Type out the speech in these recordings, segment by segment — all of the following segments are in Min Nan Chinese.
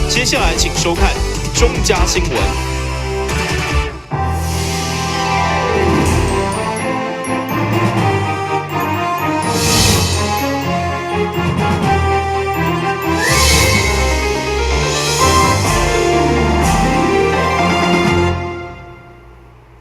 接下來請收看中嘉新聞。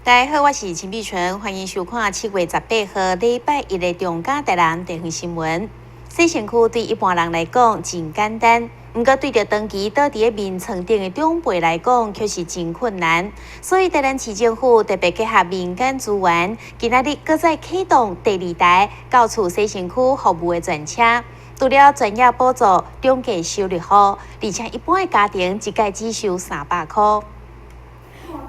大家好，我是陳碧純，歡迎收看7月18號禮拜一的中嘉台南地方新聞。洗身軀對一般人來講真簡單，毋過對著長期倒佇咧眠床頂的長輩來講，卻是真困難。所以台南市政府特別結合民間資源，今仔日閣再啟動第二台到厝洗身軀服務的專車。除了專業補助中低收入戶，而且一般的家庭一擺只收300箍。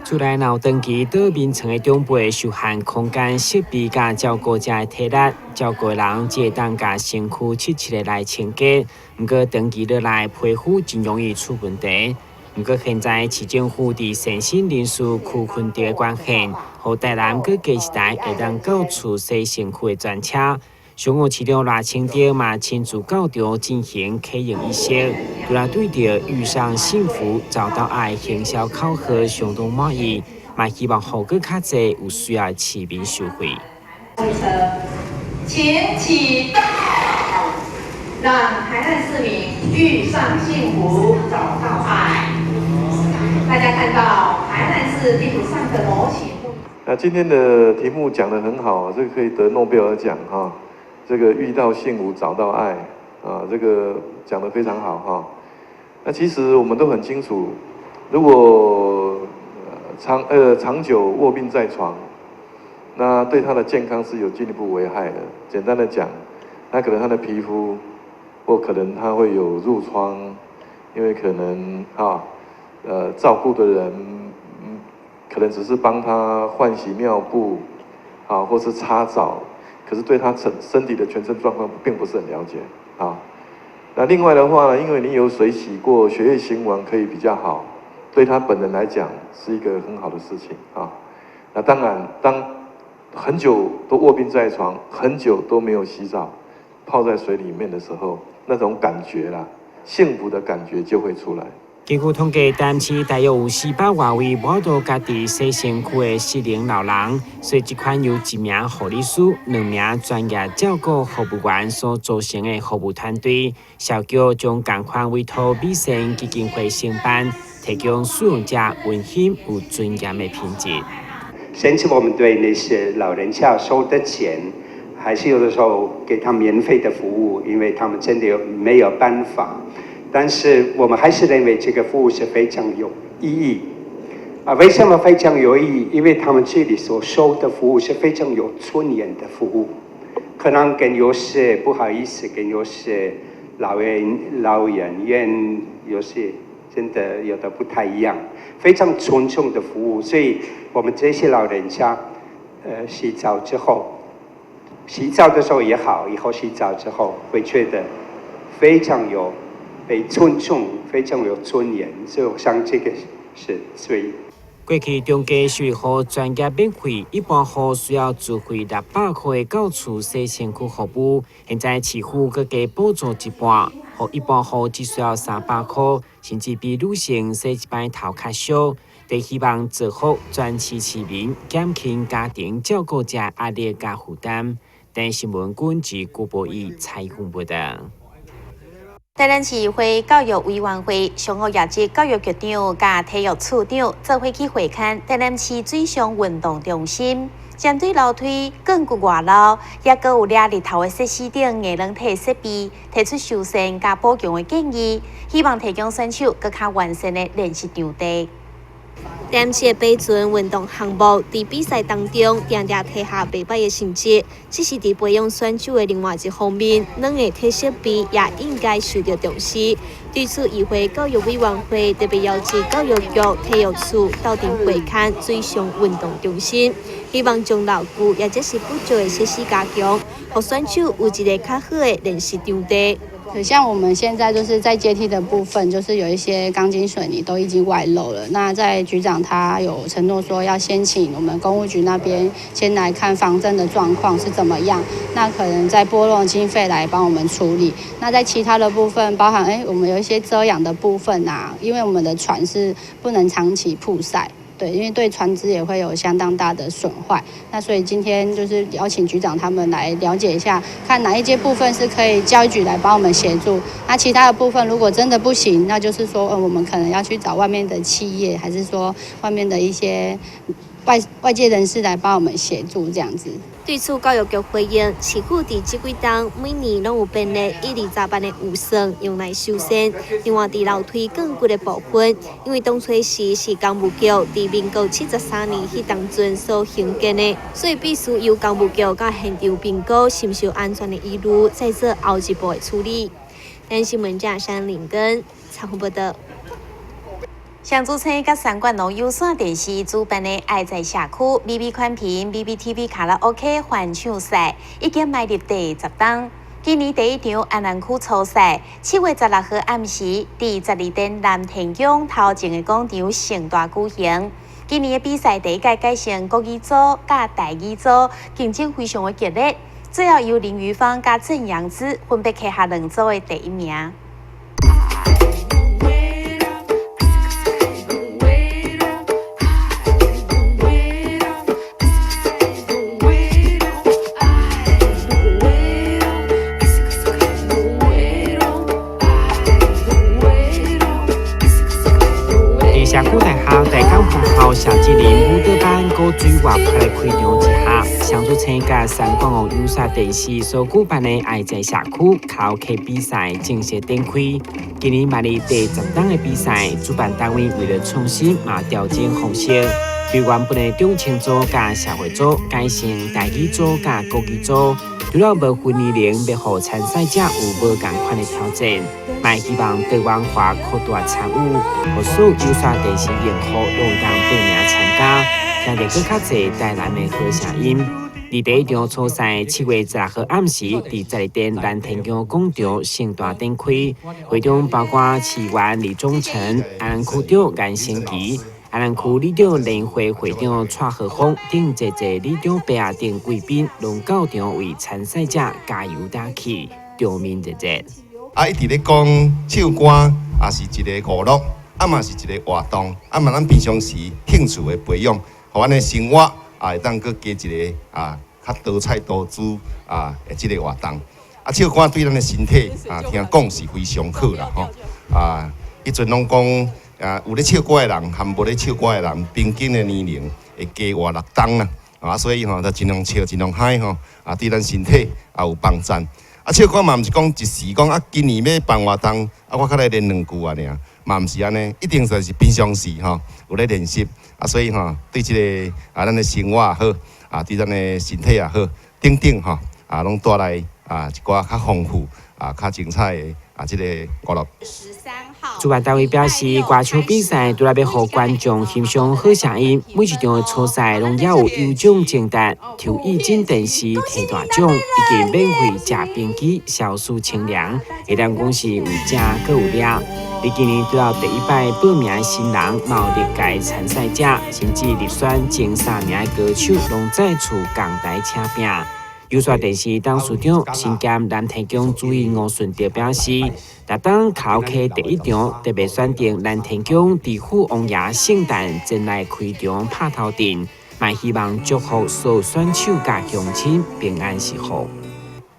厝內若有長期倒眠床的長輩，受限空間設備佮照顧者的體力，照顧的人只會當共身軀徹徹的來清潔。毋過長期落來，皮膚真容易出問題。毋過現在市政府佇善心人士區分的關係，予台南閣加一台會當到厝洗身軀的專車。上午市長賴清德嘛親自到場進行啟用儀式，除了對著遇上幸福找到愛行銷口號相當滿意，嘛希望予閣較濟有需要的市民受惠。請啟動，讓台南市民遇上幸福，找到愛。大家看到台南市地圖上的模型。那今天的題目講得很好，這個可以得諾貝爾獎哈。這個遇到幸福找到愛啊，這個講得非常好哈。那其實我們都很清楚，如果長久臥病在床，那對他的健康是有進一步危害的。簡單的講，那可能他的皮膚，或可能他會有褥瘡，因為可能照顧的人，可能只是幫他換洗尿布，啊，或是擦澡。可是對他身體的全身狀況並不是很了解啊。那另外的話呢，因為你有水洗過，血液循環可以比較好，對他本人來講是一個很好的事情啊。那當然，當很久都臥病在床，很久都沒有洗澡，泡在水裡面的時候，那種感覺啦，幸福的感覺就會出來。根據統計，台南市大約有400外位無法度家己洗身軀的失能老人，所以這款由一名護理師、兩名專業照顧服務員所組成的服務團隊，小叫將仝款委託美善基金會承辦，提供使用者溫馨有尊嚴的品質。甚至我們對那些老人家收的錢，還是有的時候給他免費的服務，因為他們真的沒有辦法。但是我們還是認為這個服務是非常有意義啊！為什麼非常有意義？因為他們這裡所收的服務是非常有尊嚴的服務，可能跟有些不好意思，跟有些老人院有些真的有的不太一樣，非常尊重的服務。所以我們這些老人家，洗澡之後，洗澡的時候也好，以後洗澡之後會覺得非常有被尊重，非常有尊嚴，所以我想這個是最。過去中低收入戶專業免費，一般戶需要自費600塊的到厝洗身軀服務，現在市府閣加補助一半，予一般戶只需要300塊，甚至比女性洗一擺頭較俗。佇希望造福全市市民，減輕家庭照顧者壓力佮負擔。台視新聞軍是郭博義採訪報導。台南市議會教育委員會上午邀集教育局長佮體育處長做伙去會勘台南市水上運動中心，針對樓梯、鋼骨外露，抑閣有掠日頭的設施等硬軟體設備，提出修繕佮補強的建議，希望提供選手閣較完善的練習場地。台南市的帆船運動項目，佇比賽當中，定定提下袂䆀的成績。只是佇培養選手的另外一方面，軟硬體設備也應該受到重視。對此，議會教育委員會特別邀集教育局、體育處鬥陣會勘水上運動中心，希望將老舊抑者是不足的設施加強，予選手有一个較好的練習場地。像我們現在就是在階梯的部分，就是有一些鋼筋水泥都已經外漏了。那在局長他有承諾說，要先請我們工務局那邊先來看防震的狀況是怎麼樣，那可能再撥用經費來幫我們處理。那在其他的部分，包含我們有一些遮陽的部分啊，因為我們的船是不能長期曝曬。對，因為對船隻也會有相當大的損壞。那所以今天就是邀請局長他們來了解一下，看哪一些部分是可以教育局來幫我們協助。那其他的部分如果真的不行，那就是說，我們可能要去找外面的企業，還是說外面的一些外界人士來幫我們協助這樣子。對此，教育局回應，市府佇這幾冬每年攏有編列120萬的預算用來修繕。另外，佇樓梯鋼骨的部分，因為當初時是工務局佇民國73年彼當陣所興建的，所以必須由工務局佮現場評估是毋是有安全的疑慮，再做後一步的處理。台新聞記者山林根採訪報道。上主持佮三管龍有線電視主辦的愛在社區 BB 寬頻 BBTV 卡拉 OK 歡唱賽已經邁入第十冬。今年第一場安南區初賽，7月16號暗時，佇十二殿南天宮頭前的廣場盛大舉行。今年的比賽第一屆改成國語組佮台語組，競爭非常的激烈。最後由林瑜芳佮鄭陽姿分別拿下兩組的第一名。社區大學大港分校謝志林舞蹈班閣水活潑的開場之下，上主參加三管王有線電視所舉辦的愛在社區卡拉 OK 比賽正式展開。今年邁入第十冬的比賽，主辦單位為了創新，嘛調整方式，對原本的中青組佮社會組改成台語組佮國語組，除了無分年齡，欲予參賽者有無仝款的挑戰，嘛希望多元化擴大參與，予所有有線電視用戶攏會當報名參加，聽著閣較濟台南的好聲音。佇第一場初賽7月16號暗時，佇十二殿南天宮廣場盛大展開，會中包括市議員李宗成、安南區長顏成奇、安南區里長聯會會長蔡和峰等濟濟里長伯仔等貴賓，攏到場為參賽者加油打氣，場面熱熱。啊，一直咧講唱歌，也是一個娛樂，啊嘛是一個活動，啊嘛咱平常時興趣的培養，予阮的生活啊會當閣加一個啊較多彩多姿啊的這個活動。啊，唱歌對咱的身體啊，聽講是非常好啦吼。啊，彼陣攏講啊，有咧唱歌的人和無咧唱歌的人，平均的年齡會加活6冬啦。啊，所以吼，就盡量笑，盡量嗨吼，啊，對咱身體也有幫助。啊，唱歌嘛毋是講一時講啊，今年欲辦活動，啊，我較來練兩句啊爾，嘛毋是按呢，一定就是平常時吼有咧練習，啊，所以吼對這個啊，咱的生活也好，啊，對咱的身體也好，等等吼，啊，攏帶來啊一寡較豐富啊、較精彩的啊這個娛樂。主辦單位表示，歌唱比賽除了欲予觀眾欣賞好聲音，每一場的初賽攏猶有有獎徵答、抽液晶電視提大獎，以及免費食冰機、消暑清涼。會當講是有食閣有掠。佇今年拄到第一擺報名的新人，嘛有歷屆參賽者，甚至入選前三名的歌手，攏再次仝台請拚。有線電視董事長身兼南天宮主任吳順德表示，逐冬卡拉 OK 第一場特別選定南天宮知府王爺聖誕前來開場拍頭陣，嘛希望祝福所有選手佮鄉親平安是福。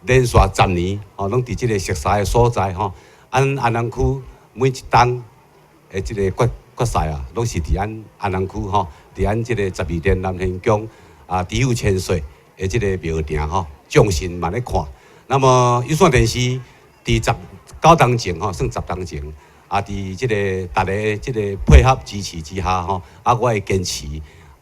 連續10年，吼，攏佇這个熟似的所在，吼，按安南區每一冬的這個決賽啊，攏是佇咱安南區吼，佇咱這個十二殿南天宮啊，知府千歲的這個廟埕吼，眾神嘛咧看。那麼有線電視佇19冬前吼，算10冬前，啊，佇這个大家這個配合支持之下吼，啊，我會堅持，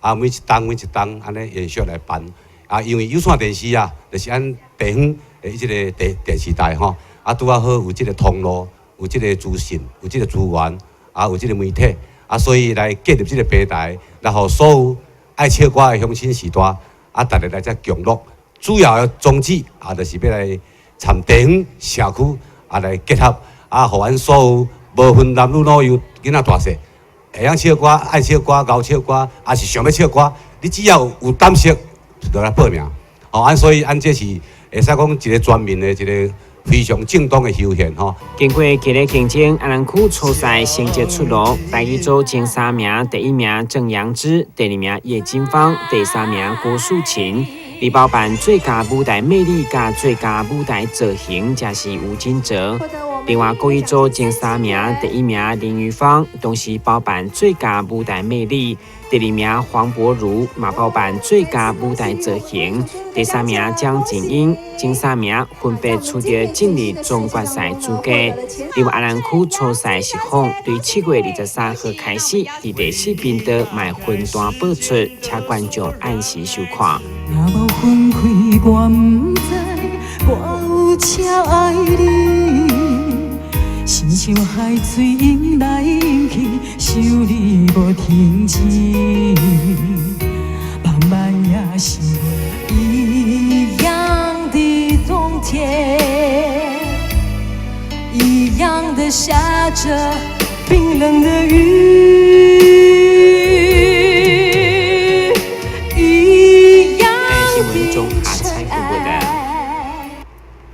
啊，每一冬每一冬按呢延續來辦，啊，因為有線電視啊，就是按地方的這個電視台吼，啊，拄仔好有這個通路，有這個資訊，有這個資源，啊，有這個媒體，啊，所以來建立這個平台，來予所有愛唱歌的鄉親序大，啊，大家來遮共樂，主要的宗旨啊，就是欲來參地方社區啊來結合，啊，予阮所有無分男女老幼、囡仔大細，會曉唱歌、愛唱歌、𠢕唱歌，抑是想欲唱歌，你只要有膽識，就來報名。吼，啊，所以按這是會使講一個全民的一個非常正當的休閒吼。經過激烈競爭，安南區初賽成績出爐，台語組前三名，第一名鄭陽之，第二名葉金芳，第三名郭素琴。而包辦最佳舞台魅力佮最佳舞台造型，則是吳金哲。另外，國語組前三名，第一名林玉芳，同時包辦最佳舞台魅力；第二名黃柏如，嘛包辦最佳舞台造型；第三名江錦英，前三名分別取得進入總決賽資格。另外，安南區初賽實況對7月23號開始，佇第四頻道嘛會分段播出，請觀眾按時收看。若無分開，我毋知我有這愛你。親像海水湧來湧去，想你無停止。慢慢也是一樣的冬天，一樣的下著冰冷的雨。一樣的塵埃。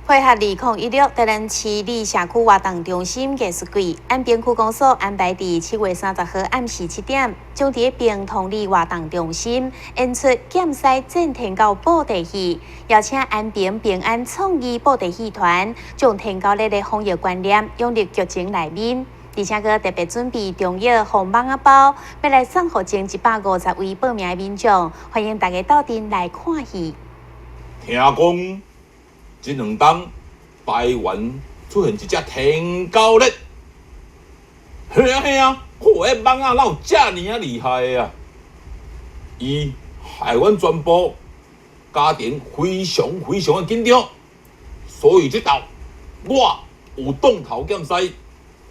配合2016台南市立社區活動中心藝術季，安平區公所安排佇7月30號暗時7點，將佇平通里活動中心演出劍獅戰天狗布袋戲，邀請安平平安創意布袋戲團，將天狗日的防疫觀念融入劇情內面，而且閣特別準備中藥防蠓仔包，欲來送予前150位報名的民眾，歡迎大家鬥陣來看戲。聽講這兩冬台灣出現一隻天狗日，嘿啊嘿啊，看彼蠓仔哪有遮爾仔厲害的啊！伊害阮全部家庭非常非常的緊張，所以這道我有當頭劍獅，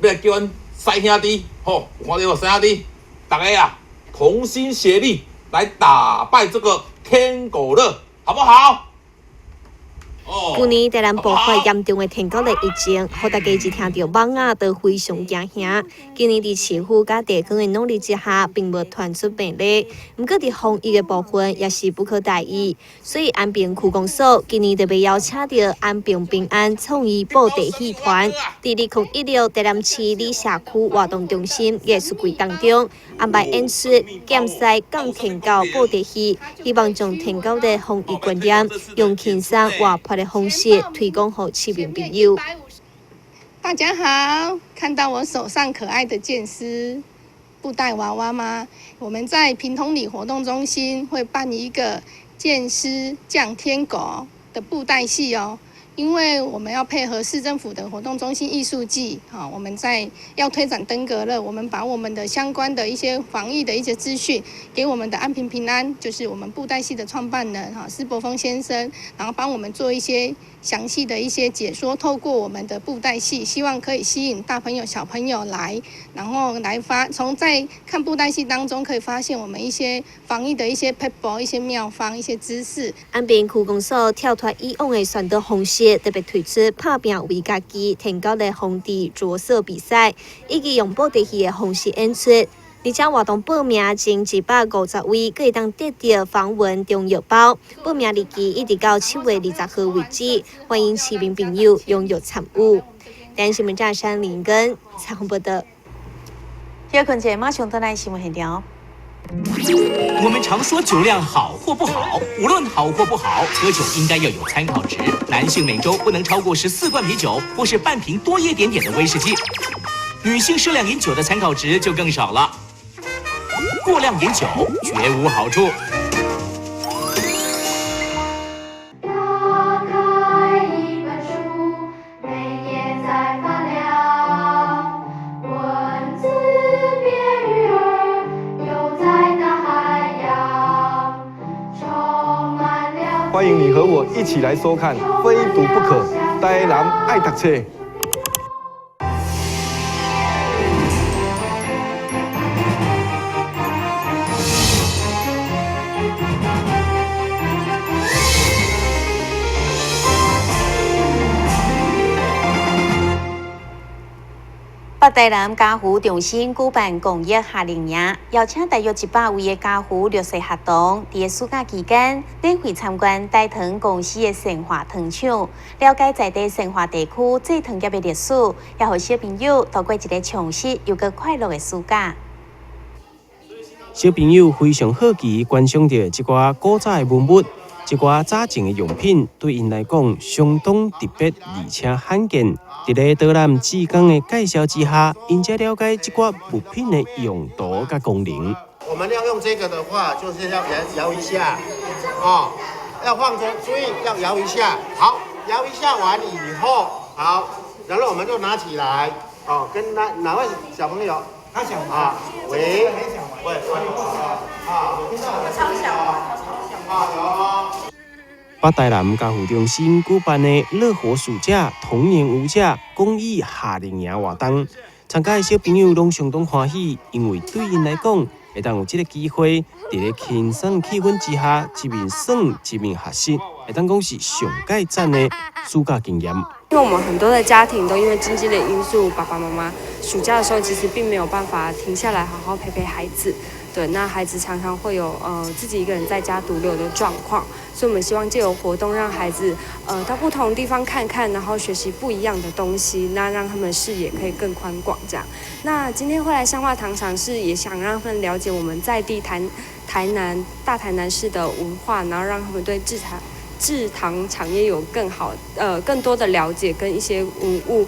欲來叫阮師兄弟，吼，有看著無師兄弟，大家啊同心協力來打敗這個天狗熱，好不好？舊年台南爆發嚴重的天狗熱疫情，予大家一聽著蠓仔都非常驚嚇。今年佇市府佮地方的努力之下，並無傳出病例。毋過佇防疫的部分也是不可大意，所以安平區公所今年特別邀請著安平平安創意布袋戲團，佇2016台南市里社區活動中心藝術季當中安排演出劍獅摃天狗布袋戲，希望將天狗的防疫觀念用輕鬆活潑的方式推廣予市民朋友。大家好，看到我手上可愛的劍獅布袋娃娃嗎？我們在平通里活動中心會辦一個劍獅降天狗的布袋戲哦。因為我們要配合市政府的活動中心藝術季，哈，我們在要推展登革熱，我們把我們的相關的一些防疫的一些資訊給我們的安平平安，就是我們布袋戲的創辦人哈施伯峰先生，然後幫我們做一些詳細的一些解說，透過我們的布袋戲，希望可以吸引大朋友小朋友來，然後來發從在看布袋戲當中可以發現我們一些防疫的一些撇步、一些妙方、一些知識。安平區公所跳脫以往的宣導方式，特別推出拍拚為家己天狗的防治著色比賽，以及用布袋戲的方式演出。而且活動報名前150位，閣會當得著防蚊中藥包。報名日期一直到7月20號為止，歡迎市民朋友踴躍參與。台灣新聞站山林根採訪報道。小困姐馬上轉來新聞現場。我們常說酒量好或不好，無論好或不好，喝酒應該要有參考值。男性每週不能超過14罐啤酒，或是半瓶多一點點的威士忌。女性適量飲酒的參考值就更少了。過量飲酒絕無好處。打開一本書，每頁在發亮，文字變魚兒，游在大海洋，充滿了。歡迎你和我一起來收看《非讀不可》，台南愛讀冊。北台南家扶中心舉辦公益夏令營，邀請大約100位的家扶弱勢學童，佇暑假期間免費參觀大糖公司的善化糖廠，了解在地善化地區製糖業的歷史，也予小朋友度過一个充實又閣快樂的暑假。小朋友非常好奇觀賞著這寡古早的文物。這寡早前的用品對𪜶來講相當特別，而且罕見。佇咧導覽志工的介紹之下，𪜶才了解這寡物品的用途佮功能。我們要用這個的話，就是要搖搖一下，哦，要放着，注意要搖一下。好，搖一下完以後，好，然後我們就拿起來，哦，跟哪位小朋友？他想啊，喂，喂，啊，有聽到我超小啊，超小啊，有。北台南家扶中心舉辦的樂活暑假童年無價公益夏令營活動，參加的小朋友攏相當歡喜，因為對𪜶來講，會當有這个機會，佇咧輕鬆氣氛之下，一面耍一面學習，會當講是上蓋讚的暑假經驗。因為我們很多的家庭都因為經濟的因素，爸爸媽媽暑假的時候其實並沒有辦法停下來好好陪陪孩子。對，那孩子常常會有自己一個人在家獨留的狀況，所以我們希望借由活動讓孩子到不同地方看看，然後學習不一樣的東西，那讓他們視野可以更寬廣。這樣，那今天會來善化糖廠是也想讓他們了解我們在地台南大台南市的文化，然後讓他們對製糖產業有更好更多的了解，跟一些文物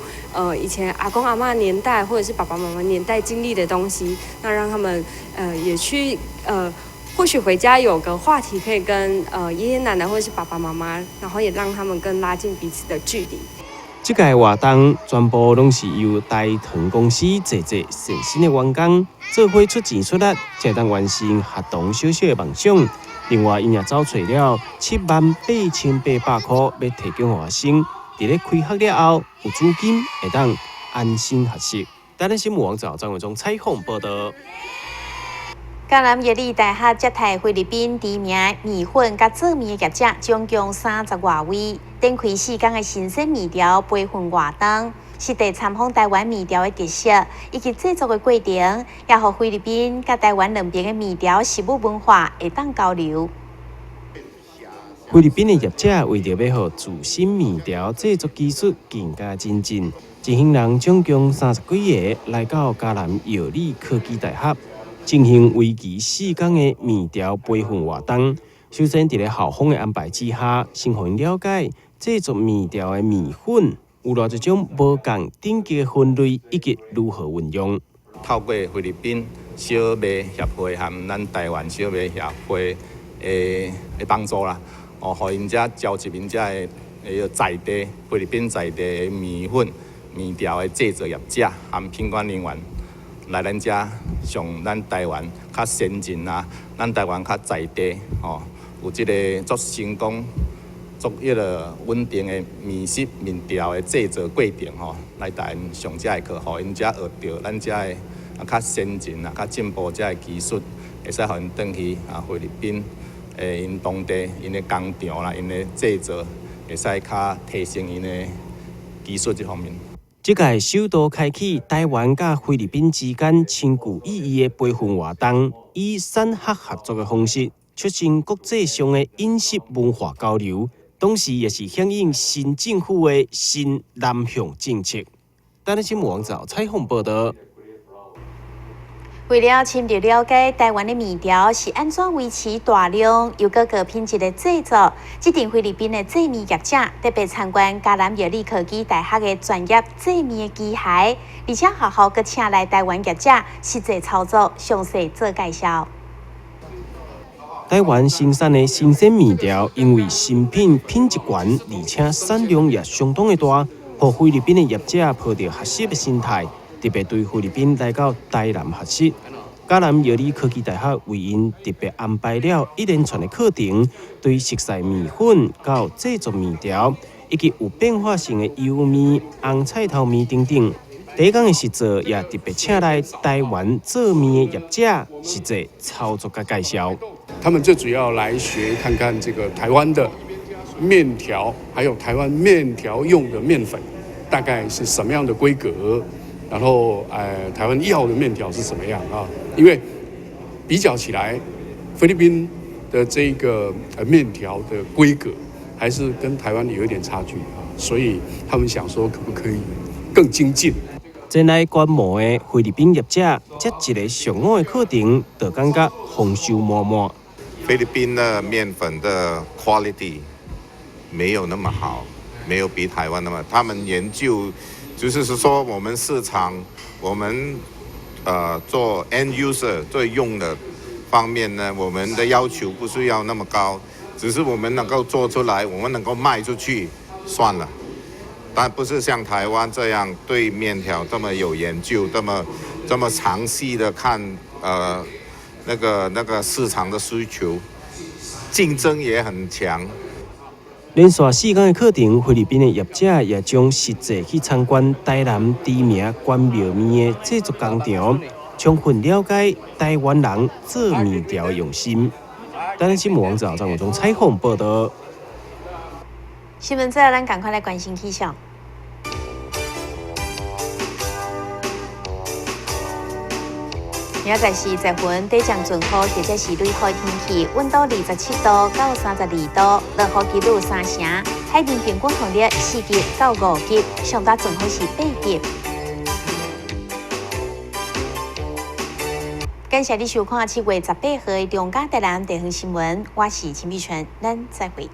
以前阿公阿嬤年代或者是爸爸媽媽年代經歷的東西，那讓他們也去或許回家有個話題可以跟爺爺奶奶或者是爸爸媽媽，然後也讓他們更拉近彼此的距離。這屆活動全部攏是由大糖公司濟濟善心的員工做伙出錢出力，才會當完成學童小小的夢想。另外，𪜶也走揣了78,800箍，欲提供予學生，佇咧開學了後有資金會當安心學習。台南新聞網站張偉忠採訪報導。嘉南藥理大學接待菲律賓知名麵粉佮做麵的業者，總共30外位，展開4天的新鮮麵條培訓活動，實地參訪台灣麵條的特色以及製作的過程，也予菲律賓佮台灣兩邊的麵條食物文化會當交流。菲律賓的業者為著欲予自身麵條製作技術更加精進，一行人總共30幾个來到嘉南藥理科技大學，進行為期4天的麵條培訓活動。首先，佇咧校方的安排之下，先予𪜶了解製作麵條的麵粉有偌濟種無仝等級的分類，以及如何運用。透過菲律賓小麥協會和咱台灣小麥協會的幫助啦，哦，予𪜶遮召集𪜶遮的在地菲律賓在地的麵粉、麵條的製造業者和品管人員來咱遮上咱台灣較先進啊，咱台灣較在地吼，有這个足成功、足彼个穩定的麵食麵條的製造過程吼，來共𪜶上遮的課，予𪜶遮學著咱遮的較先進啊、較進步遮的技術，會使予𪜶轉去啊菲律賓的𪜶當地𪜶的工廠啦、𪜶的製造，會使較提升𪜶的技術這方面。這屆首度開啟台灣佮菲律賓之間深具意義的培訓活動，以產學合作的方式，促進國際上的飲食文化交流，同時也是響應新政府的新南向政策。台南新聞網站採訪報導。為了深入了解台灣的麵條是按怎維持大量又閣高品質的製作，這陣菲律賓的製麵業者特別參觀嘉南藥理科技大學的專業製麵的機械，而且學校閣請來台灣業者實際操作，詳細做介紹。台灣生產的新鮮麵條，因為新品品質懸，而且產量也相當的大，予菲律賓的業者抱著學習的心態，特別對菲律賓來到台南學習。嘉南藥理科技大學為𪜶特別安排了一連串的課程，對熟似麵粉到製作麵條，以及有變化性的油麵、紅菜頭麵等等。第一工的實作也特別請來台灣做麵的業者實際操作佮介紹。他們最主要來學看看這個台灣的麵條，還有台灣麵條用的麵粉，大概是什麼樣的規格？然後台灣要的麵條是什麼樣啊？因為比較起來，菲律賓的這個麵條的規格還是跟台灣有一點差距啊，所以他們想說可不可以更精進。前來觀摩的菲律賓業者，這一个上午的課程，就感覺豐收滿滿。菲律賓的麵粉的 quality 沒有那麼好，沒有比台灣那麼。他們研究就是說，我們市場，我們做 end user 做用的方面呢，我們的要求不需要那麼高，只是我們能夠做出來，我們能夠賣出去算了。但不是像台灣這樣對麵條這麼有研究，這麼詳細的看，那個市場的需求，競爭也很強。連續4天的課程，菲律賓的業者也將實際去參觀台南知名關廟麵的製作工廠，充分了解台灣人做麵條的用心。台南新聞網站張國忠採訪報道。新聞最後，咱趕快來關心氣象。明仔載是十分短暫陣雨，或者是雷雨天氣，溫度27度到32度，落雨幾率3成，海面平均風力4級到5級，上大陣風是8級。感謝你收看7月18號的中嘉台南地方新聞，我是陳美泉，咱再會。